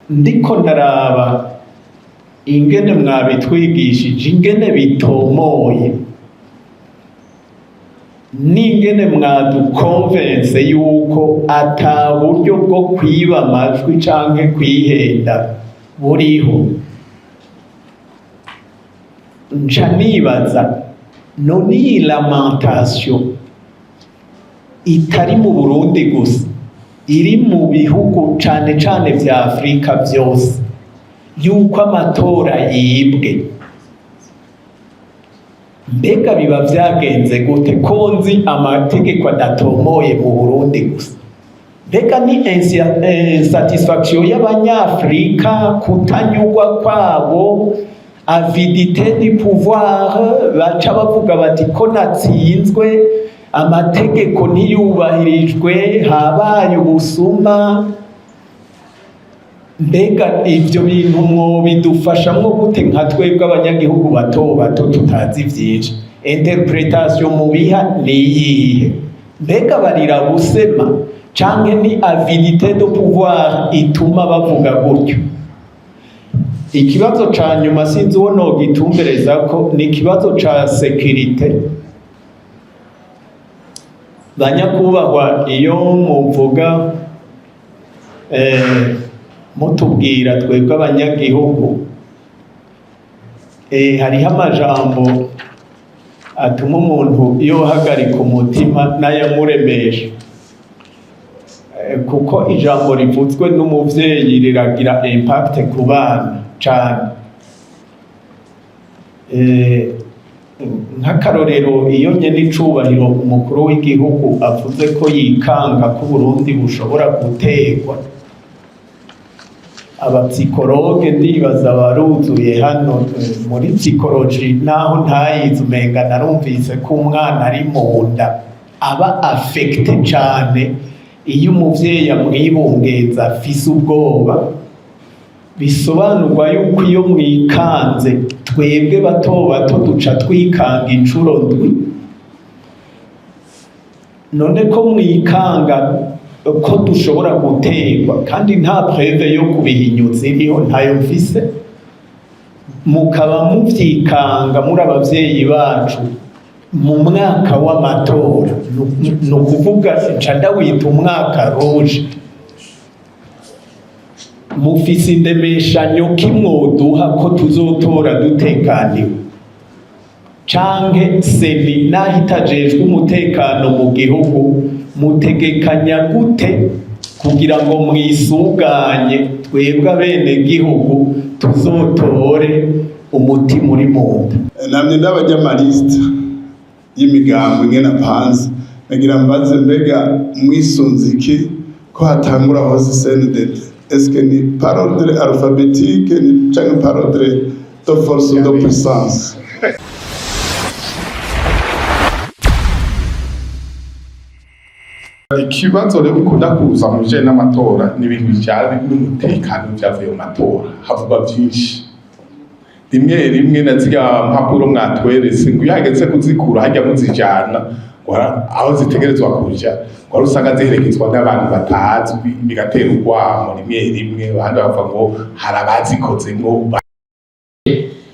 Ndiko ndaraba ingene mwabitwigishije, ingene bitomoye n'ingene mwadukonvense yuko ata buryo bwo kwiba amajwi canke kwihenda buriho, nca nibaza: none iyi lamentation itari mu Burundi gusa, iri mu bihugu cane cane vya Afrika vyose, yuko amatora yibwe, mbega biba vyagenze gute, ko nzi amategeko adatomoye mu Burundi gusa? Mbega ni insatisfaction y'Abanyafrika, kutanyurwa kwabo, avidité du pouvoir, baca bavuga bati: "Ko natsinzwe, amategeko ntiyubahirijwe, habaye ubusuma"? Mbega ivyo bintu mwobidufashamwo gute, nka twebwe abanyagihugu bato bato tutazi vyinshi? Interprétation mubiha ni iyihe? Mbega barira busema, canke ni avidité de pouvoir ituma bavuga gutyo? Ikibazo ca nyuma, sinzi uwo nogitumbereza ko, ni ikibazo ca sécurité. Banyakubahwa, iyo muvuga, mutubwira twebwe abanyagihugu, hariho amajambo atuma umuntu yohagarika umutima n'ayamuremesha, kuko ijambo rivuzwe n'umuvyeyi riragira impact ku bana cane. Nk'akarorero, iyo nyene icubahiro umukuru w'igihugu avuze ko yikanga ko Uburundi bushobora gutegwa, aba psychologues ndibaza baruzuye hano. Muri psychologie, naho ntayize, umenga narumvise ko umwana ari mu nda aba affecté cane iyo umuvyeyi amwibungenza afise ubwoba. Bisobanurwa yuko iyo mwikanze, twebwe bato bato duca twikanga incuro ndwi. None ko mwikanga ko dushobora gutegwa, kandi nta preuve yo kubihinyuza iriho, ntayo mfise, mukaba muvyikanga muri abavyeyi bacu mu mwaka w'amatora, ni ukuvuga nca ndawita umwaka rouge, mufise indemeshanyo kimwoduha ko tuzotora dutekaniwe? Canke CENI, naho itajejwe umutekano mu gihugu, mutegekanya gute kugira ngo mwisuganye, twebwe abenegihugu tuzotore umutima uri mu nda? Namye ndabajya ama listes y'imigambo ingene apanze. Nagira mbaze: mbega mwisunze iki ko hatangura hose CNDD? Est-ce que ni par ordre alphabétique, ni canke par ordre de force ou de puissance? Ikibazo rero bikunda kuza mu bijanye n'amatora ni ibintu bijanye n'umutekano. Vyavuye mu matora havugwa vyinshi, rimwe rimwe na zirya mpapuro mwatweretse, ngo iyo hageze kuzikura harya muzijana ngo aho zitegerezwa kuja, ngo wari usanga ziherekezwa n'abantu batazwi, bigatera urwamo rimwe rimwe. Abandi bavuga ngo hari abazikozemwo.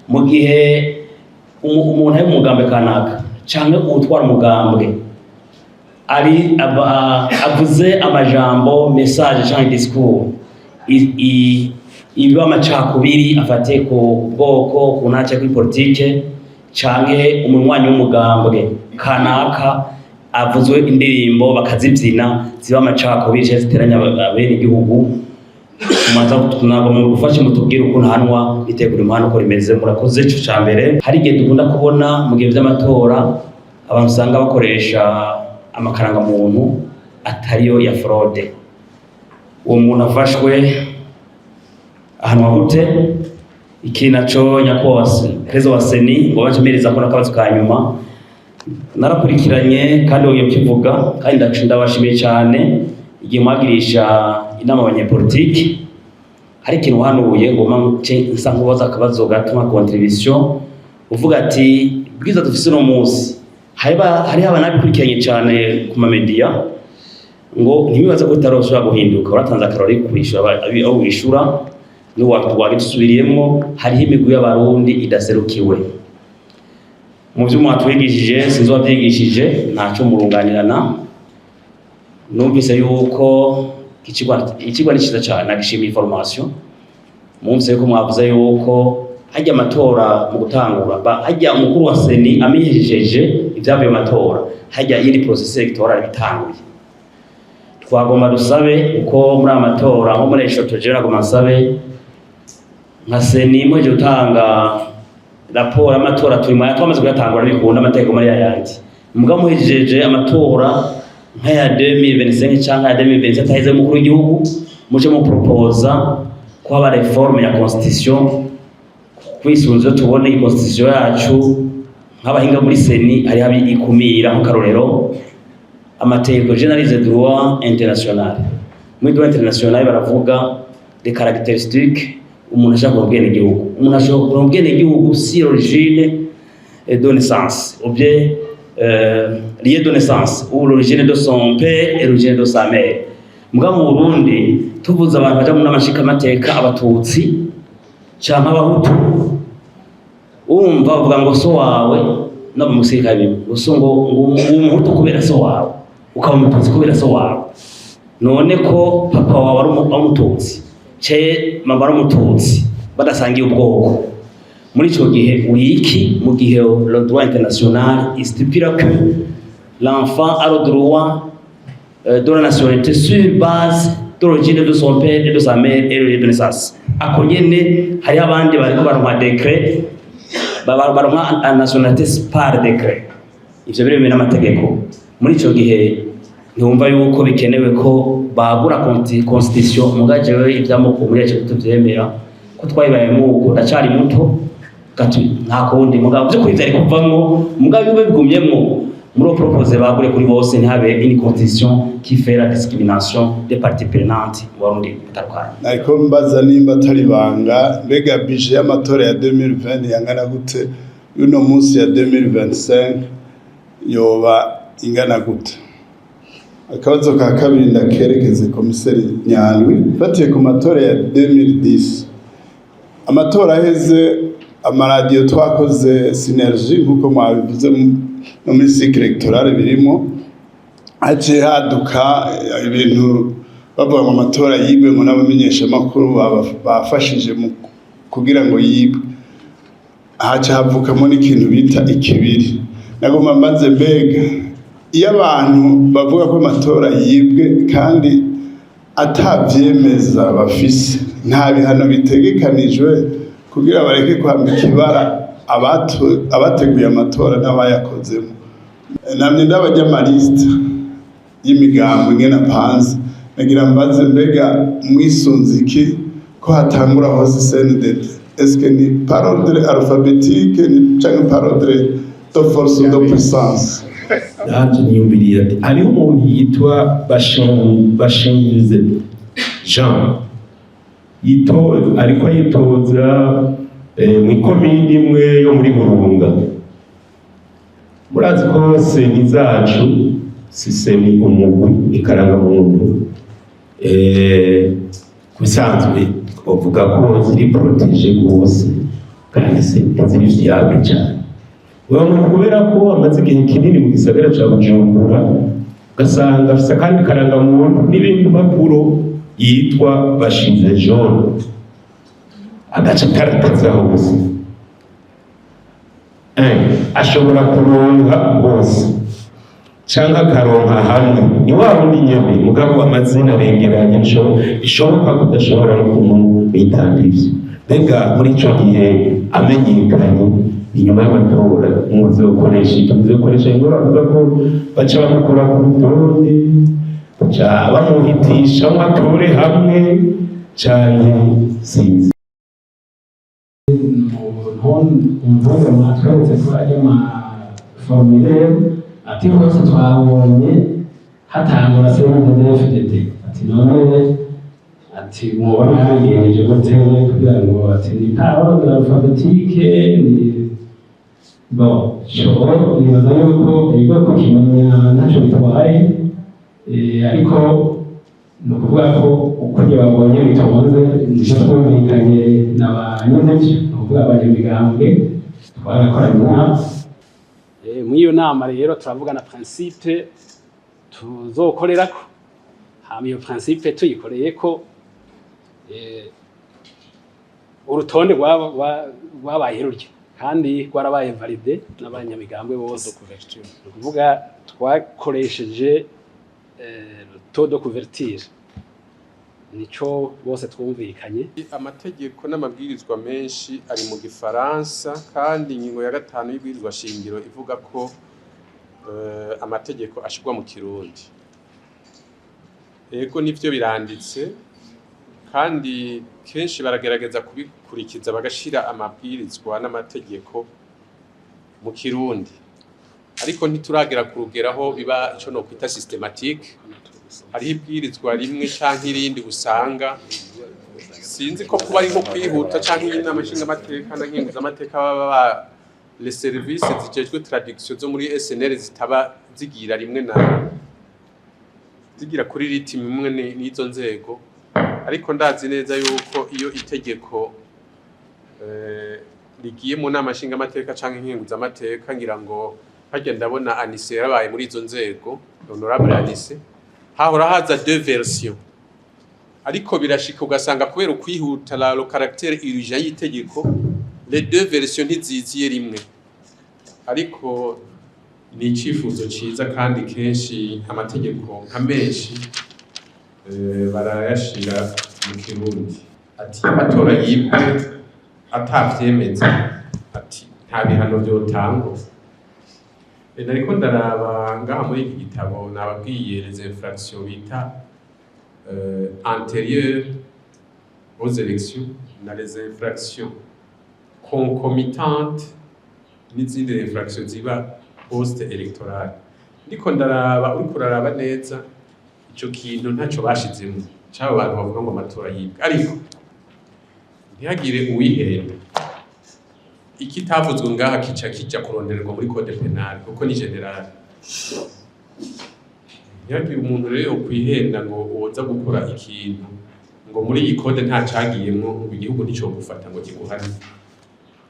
Mu gihe umuntu ari mu mugambwe kanaka canke uwutwara umugambwe ari avuze amajambo, message canke discours ibiba amacakubiri afatiye ku bwoko, ku ntara canke kuri politike, canke umunywanyi w'umugambwe kanaka avuzwe indirimbo bakazibyina ziba amacakubiri canke ziteranya abenegihugu, mumanza ntabwo mudufashe mutubwire ukuntu hanwa itegura umuhanda uko rimeze. Murakoze. Ico ca mbere, hari igihe dukunda kubona mu gihe vy'amatora abantu usanga bakoresha amakarangamuntu atariyo ya fraude. Uwo muntu afashwe ahanwa gute? Iki naco, nyakubahwa perezida wa CENI, ngo bacemereza ko n'akabazo ka nyuma narakurikiranye kandi wongeye ukivuga, kandi ndabashimiye cyane igihe mwagirisha inama abanyepolitiki, hari ikintu wahanuye ngo nce nsa nkubaza akabazo gato nka contribution, uvuga ati bwiza dufise uno munsi, hariho abanabikurikiranye cyane ku ma médias, ngo ntibibaze ko bitaroshobora guhinduka. Uratanze akarori kwishura abo wishura. Wabisubiriyemwo, hariho imigwi y'Abarundi idaserukiwe mu vyo mwatwigishije. Sinzi uwavyigishije, ntaco murunganirana. Numvise yuko ikigwa ni ciza cane, nagishimiye formation. Mumvise yuko mwavuze yuko hajya amatora mu gutangura, hajya umukuru wa CENI amenyesheje ivyavuye mu matora, hajya iyindi processus électoral bitanguye. Twagomba dusabe uko muri aya matora, nko muri eshoto, jewe nagomba nsabe nka CENI, muheje gutanga raporo y'amatora, turi mu twamaze kuyatangura, bikunda amategeko muri yayandi, mugabo muhejeje amatora nk'aya 2025 canke aya 2027 ataheze y'umukuru w'igihugu, muje mu proposa ko haba réforme ya constitution, kwisunze tubone iyi constitution yacu. Nk'abahinga muri CENI, hariho ikumira, nk'akarorero amategeko généralise droit international. Muri droit international baravuga des caractéristiques umuntu ashaka kuba ubwenegihugu. Umuntu ashobora kuba ubwenegihugu si l'origine de naissance ou bien lieu de naissance ou l'origine de son père et l'origine de sa mère. Mugabo mu Burundi tuvuze abantu baja mu nama nshingamateka, Abatutsi canke Abahutu, umva bavuga ngo so wawe no mu musirikare bimwe ngo so ngo Umuhutu kubera so wawe, ukaba Umututsi kubera so wawe. None ko papa wawe ari Umututsi ce mama ari Umututsi, badasangiye ubwoko, muri ico gihe uri iki, mu gihe le droit international stipule que l'enfant a le droit de la nationalité sur base de l'origine de son père et de sa mère et le lieu de naissance? Ako nyene hariho abandi bariko baronka décret, baronka nationalité par décret. Ivyo biremewe n'amategeko. Muri ico gihe ntiwumva yuko bikenewe ko bagura constitution? Muga jewe ivy'amoko muri yacu tuvyemera ko twabibayemo uko, ndacari muto gatu, nta kundi. Mugabo vy'ukuri vyari kuvamwo, mugabo bibe bigumyemwo muri uwo propose bagure kuri bose, ntihabe une constitution qui fait la discrimination des parties prenantes mu Barundi batandukanye. Nariko mbaza nimba atari ibanga, mbega budget y'amatora ya 2020 yangana gute? Y'uno munsi ya 2025 yoba ingana gute? Akabazo ka kabiri ndakerekeze komiseri Nyandwi. Mfatiye ku matora ya 2010, amatora aheze, amaradiyo twakoze synergie nk'uko mwabivuze, no muri cycle électorale birimo, haciye haduka ibintu bavuga ngo amatora yibwe, ngo n'abamenyeshamakuru bafashije mu kugira ngo yibwe. Haca havukamo n'ikintu bita ikibiri. Nagomba mbaze, mbega iyo abantu bavuga ko amatora yibwe kandi atavyemeza bafise, nta bihano bitegekanijwe kugira bareke kwambika ibara abateguye amatora n'abayakozemo? Namye ndabajya ama listes y'imigambo ingene apanze. Nagira mbaze, mbega mwisunze iki ko hatangura hose CNDD? Est-ce que ni par ordre alphabétique ni canke par ordre de force ou de puissance? Nanje niyumviriye ati hariho umuntu yitwa Bashinze Jean yito, ariko yitoza mu ikomini imwe yo muri Burunga. Murazi ko CENI zacu si CENI umugwi ikarangamuntu, kubisanzwe bavuga ko ziri protégées rwose kandi ziri fiable cyane. Uwo muntu, kubera ko amaze igihe kinini mu gisagara ca Bujumbura, ugasanga afise akandi karangamuntu n'ibindi mpapuro, yitwa Bashize John, agaca karataza hose. Ashobora kuronka hose canke akaronka hamwe, ni wa wundi nyene, mugabo amazina arengeranye, bishoboka ko udashobora no kumwitanga ivyo. Mbega muri ico gihe amenyekanye inyuma y'amatora, muzokoresha iki? Muzokoresha ingoro bavuga ko baca bamukura ku rutonde, baca bamuhitisha ngo atore hamwe, canke sinzi? Ntunze mwatweretse ko ari ma formulaire, ati hose twabonye hatangura CNDD-FDD. Ati none, ati mwoba mwabigenjeje gute kugira ngo, ati ni par ordre alphabétique? Ni bon, co nibaza yuko ibigo kukimenya ntacyo bitwaye, ariko Ni ukuvuga ko uko babonye bitonze, nivyo twumvikanye na ba nyenevyo, ni ukuvuga abanyamigambwe twarakoranye inama. Muri iyo nama rero turavugana principe tuzokorerako, hama iyo principe tuyikoreyeko, urutonde rwabaye rurya kandi rwarabaye validé n'abanyamigambwe bose. Ni ukuvuga twakoresheje taux de couverture, nico bose twumvikanye. Amategeko n'amabwirizwa menshi ari mu Gifaransa, kandi ingingo ya 5 y'ibwirizwa shingiro ivuga ko amategeko ashirwa mu Kirundi. Ego, nivyo, biranditse, kandi kenshi baragerageza kubikurikiza, bagashira amabwirizwa n'amategeko mu Kirundi, ariko ntituragera ku rugero biba ico nokwita systématique. Hariho ibwirizwa rimwe canke irindi usanga, sinzi ko kuba ari nko kwihuta canke inama nshingamateka na nkenguzamateka baba ba les services zijejwe traduction zo muri SNL zitaba zigira rimwe na zigira kuri rythme imwe n'izo nzego. Ariko ndazi neza yuko iyo itegeko rigiye mu nama nshingamateka canke nkenguzamateka, ngira ngo harya ndabona Anise yarabaye muri izo nzego, honorable Anise, hahora haza deux versions, ariko birashika ugasanga kubera ukwihuta, le caractère urgent y'itegeko, les deux versions ntiziziye rimwe. Ariko ni icifuzo ciza, kandi kenshi amategeko nka menshi barayashira mu Kirundi. Ati amatora yibwe atavyemeza, ati nta bihano vyotangwa. Nariko ndaraba ngaha muri iki gitabo nababwiye les infractions bita antérieures aux élections na les infractions concomitantes n'izindi infractions ziba post électorale. Ndiko ndaraba, uriko uraraba neza ico kintu ntaco bashizemo c'abo bantu bavuga ngo amatora yibwe. Ariko ntihagire uwihenda, ikitavuzwe ngaha kica kija kurondererwa muri code pénal, kuko ni général. Ntihagire umuntu rero yokwihenda ngo woza gukora ikintu ngo muri iyi code nta cagiyemwo, ngo igihugu nticogufata ngo kiguhane.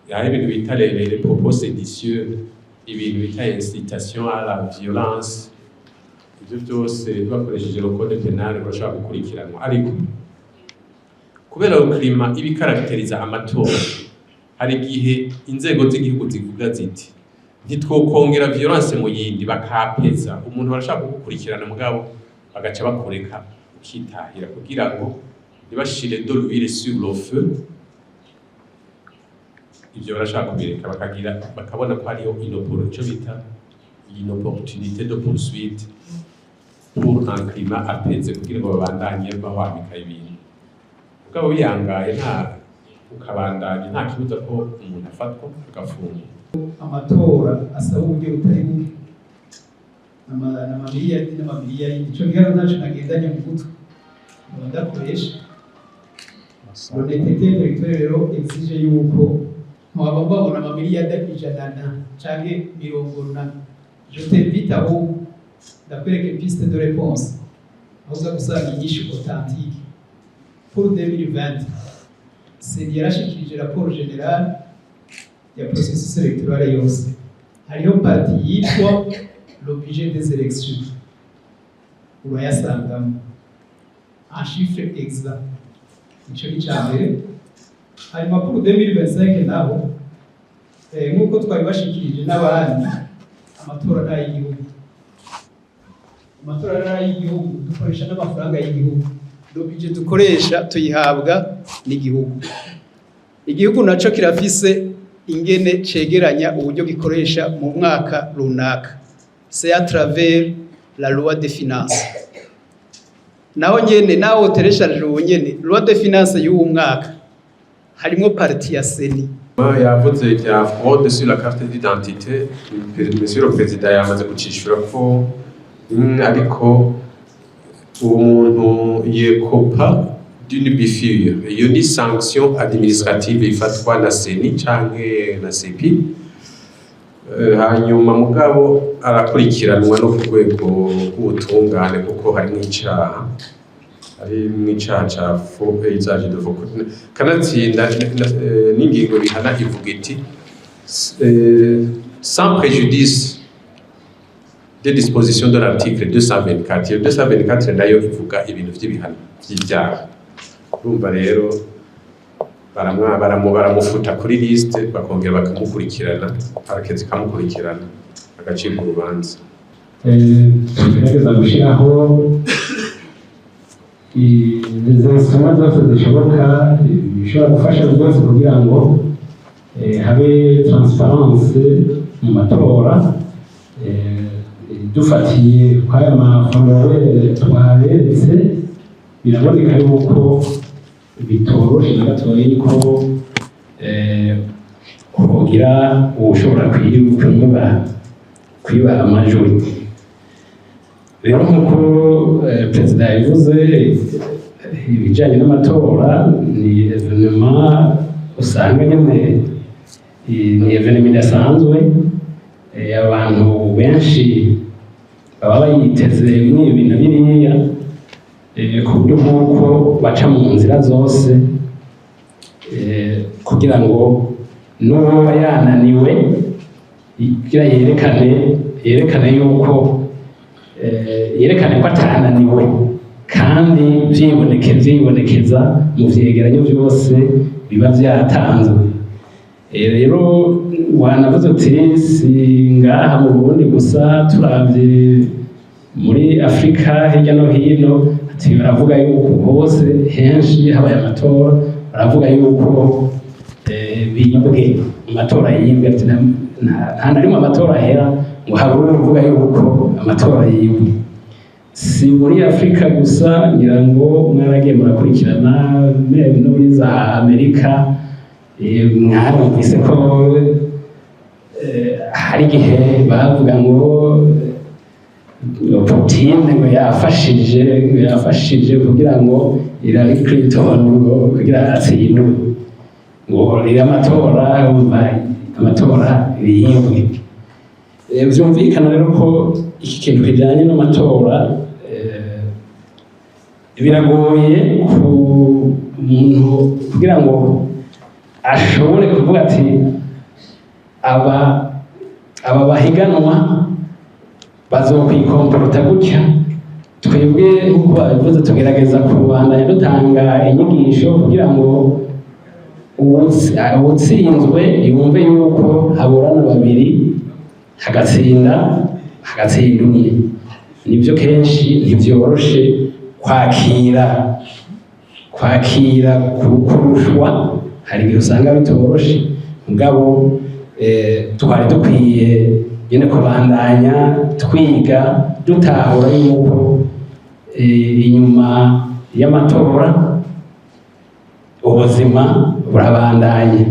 Hari ibintu bita les propos séditieux, ibintu bita incitation à la violence, ivyo byose bakoresheje le code pénal urashobora gukurikiranwa. Ariko kubera le climat iba ikarakteriza amatora, hari igihe inzego z'igihugu zivuga ziti ntitwokongera violence mu yindi, bakapeza umuntu. Barashaka kugukurikirana, mugabo bagaca bakureka ukitahira kugira ngo ntibashire de l'huile sur le feu. Ivyo barashaka kubireka, bakagira bakabona ko hariho ico bita inopportunité de poursuite pour un climat apaisé, kugira ngo babandanye bahwamika ibintu. Mugabo biyangaye nta ukabandanya, nta kibuza ko umuntu afatwa agafungwa. Amatora asaba uburyo butari buke, amamiliyari n'amamiliyari. Ico giharuro ntaco nagendanye mu mutwe, nkaba ndakoresha l'honnêteté intellectuelle. Rero exige yuko mwaba mbabona amamiliyari 100 na canke mirongo na je t'invite aho ndakwereka piste de réponse, aho uza gusanga inyishu authentique. Pour 2020, CENI yarashikirije rapport général ya processus électoral yose. Hariho partie yitwa le budget des élections, urayasangamo en chiffre exact. Ico ni ica mbere. Hanyuma pour 2025 naho, nk'uko twabibashikirije n'abandi, amatora ni ay'igihugu, amatora ni ay'igihugu, dukoresha n'amafaranga y'igihugu. Le budget dukoresha tuyihabwa n'igihugu. Igihugu naco kirafise ingene cegeranya uburyo gikoresha mu mwaka runaka, c'est à travers la loi de finances. Naho nyene naho télécharge ubu nyene loi de finances y'uwu mwaka, harimwo partie ya CENI. Yavuze ibya fraude sur la carte d'identité. Monsieur le président yamaze gucishura ko ariko uwo muntu yekopa d'une biffure, iyo ni sanction administrative ifatwa na CENI canke na CEPI. Hanyuma mugabo arakurikiranwa no ku rwego rw'ubutungane kuko harimwo icaha. Ari mw'icaha ca faux et usage de faux. Kanatsinda n'ingingo bihana ivuga iti sans préjudice des dispositions de l'article 224. Iyo 224 nayo ivuga ibintu vy'ibihano vy'ivyaha. Urumva rero baramufuta kuri liste, bakongera bakamukurikirana, parquet ikamukurikirana, agacibwa urubanza. Tugerageza gushyiraho izo instruments zose zishoboka, bishobora gufasha byose kugira ngo habe transparence mu matora. Dufatiye kw'aya maformulaire twaberetse, biraboneka yuko bitoroshe na gatoyi ko hogira uwushobora kwiba amajwi. Rero nk'uko perezida yabivuze, ibijyanye n'amatora ni événement usanga nyine ni événement idasanzwe. Abantu benshi baba bayiteze mw'ibi na biriya, ku buryo bw'uko baca mu nzira zose kugira ngo n'uwoba yananiwe kugira yerekane yuko yerekane ko atananiwe, kandi vyibonekeza mu vyegeranyo vyose biba vyatanzwe. Rero wanavuze uti si ngaha mu Burundi gusa, turavye muri Afurika hirya no hino, ati baravuga yuko hose henshi habaye amatora baravuga yuko bibwe, amatora yibwe. Ati nta na rimwe amatora ahera ngo habure uvuga yuko amatora yibwe. Si muri Afurika gusa, ngira ngo mwaragiye murakurikirana no muri za Amerika, mwarumvise ko hari igihe bavuga ngo Putin ngo yafashije kugira ngo Hillary Clinton ngo kugira atsindwe, ngo rero amatora, umva, amatora yibwe. Vyumvikana rero ko iki kintu kijanye n'amatora biragoye ku muntu kugira ngo ashobore kuvuga ati aba bahiganwa bazokwikomporota gutya. Twebwe nk'uko babivuze, tugerageza kubandanya dutanga inyigisho kugira ngo uwutsinzwe yumve yuko haburana babiri hagatsinda umwe. Nibyo, kenshi ntibyoroshe kwakira kurushwa, hari igihe usanga bitoroshe, mugabo twari dukwiye nyine kubandanya twiga, dutahura yuko inyuma y'amatora ubuzima burabandanya.